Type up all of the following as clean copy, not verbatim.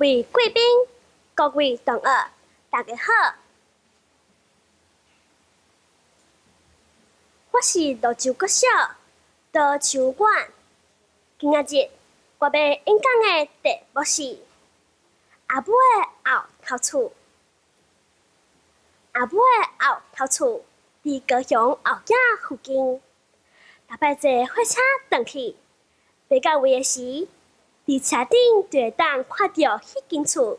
位貴賓，各位同學，大家好。我是蘆洲國小杜秋婉。今仔日我欲演講的題目是阿母的後頭厝。阿母的後頭厝佇高雄後仔附近。逐擺坐火車轉去，爬到位的時，佇車頂就會當看著彼間厝，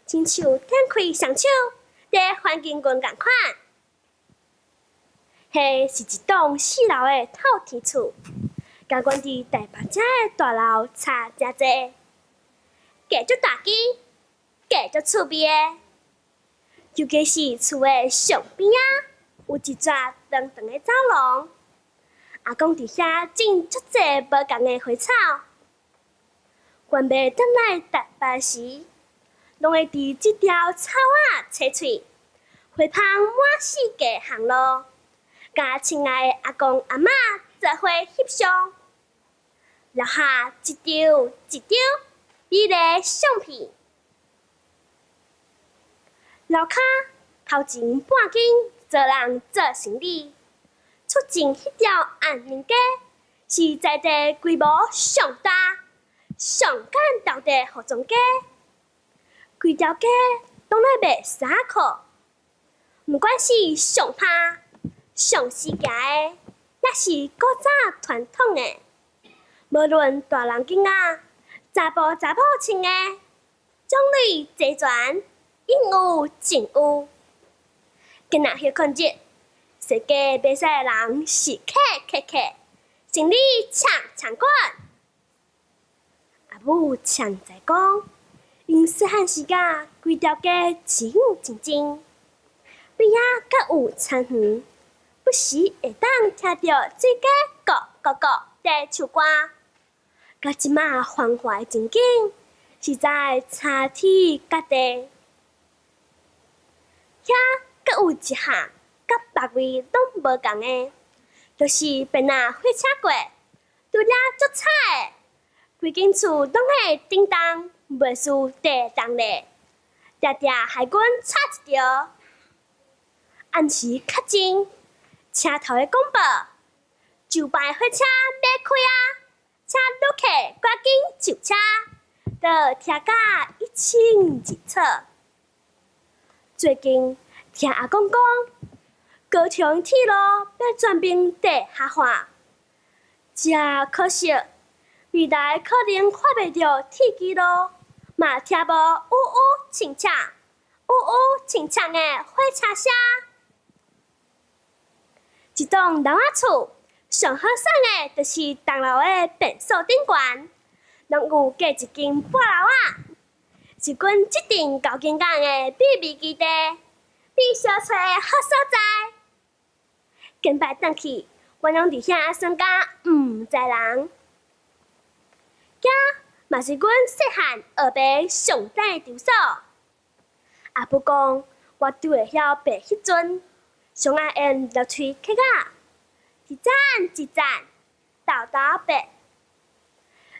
親像展開雙手佇歡迎阮仝款。彼是一棟四樓的透天厝，佮阮佇台北遮的大樓差誠濟，蓋足大間，蓋足趣味的。尤其是厝的上邊仔，有一逝長長的走廊，阿公佇遐種足濟無仝的花草。阮媽轉來台北時，攏會佇這條草仔青翠、花香滿四界巷路，佮親愛的阿公阿嬤做伙翕相，留下一張一張美麗相片。樓跤頭前半間租人做生理，出前彼條安寧街是在地規模上大、上簡單的服裝街，規條街攏咧賣衫褲，毋管是上拍、上時行的，抑是古早傳統的，無論大人囡仔、查埔查某穿的，種類齊全，應有盡有。今仔歇睏日，踅街買衫的人是客客客，生理搶搶滾。阿母常在講，𪜶細漢時甲規條街靜靜靜，邊仔閣有田園，不時會當聽著水雞咕咕咕佇唱歌。佮這馬繁華的情景，實在差天佮地。遐閣有一項佮別位攏無仝的，就是便若火車過，拄才足吵的，規間厝攏會叮當，袂輸地動咧，定定害阮吵一著。暗時較靜，車頭的廣播，就牌火車欲開啊，請旅客趕緊上車，都聽甲一清二楚。最近聽阿公講，高雄鐵路欲全面地下化，誠可惜，未來可能看袂著鐵支路，嘛聽無嗚嗚親切、嗚嗚親切的火車聲。這棟樓仔厝上好耍的，就是東樓的便所頂懸，攏有蓋一間半樓仔，是阮這陣厚肩港的秘密基地，避小揣的好所在。近擺轉去，阮攏佇遐耍甲毋知人。遐嘛是阮細漢學爬上等的場所。阿母講，我拄會曉爬彼陣，上愛用樓梯刻仔，一層一層，沓沓爬。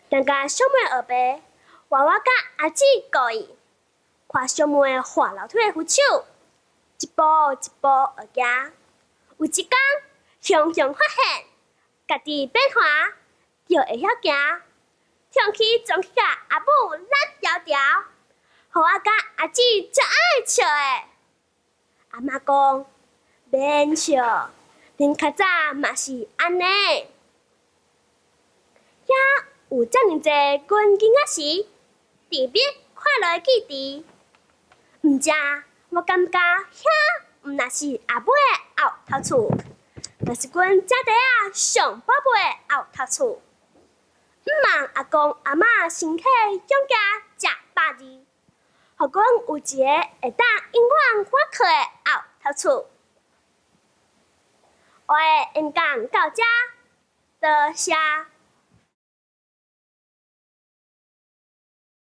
等共小妹學爬，換我佮阿姊顧伊，看小妹滑樓梯的扶手，一步一步學行。有一工，雄雄發現，家己變滑，就會曉行，衝去撞去共阿母懶牢牢，予我佮阿姊足愛笑的。阿嬤講，免笑，恁較早嘛是按呢。遐有遮爾濟阮囡仔時甜蜜快樂的記憶。毋知我感覺遐毋若是阿母的後頭厝，嘛是阮姐弟仔上寶貝的後頭厝。毋望阿公阿嬤身體勇健食百二，予阮有一个會當永遠倚靠的後頭厝。我的演講到這，多謝。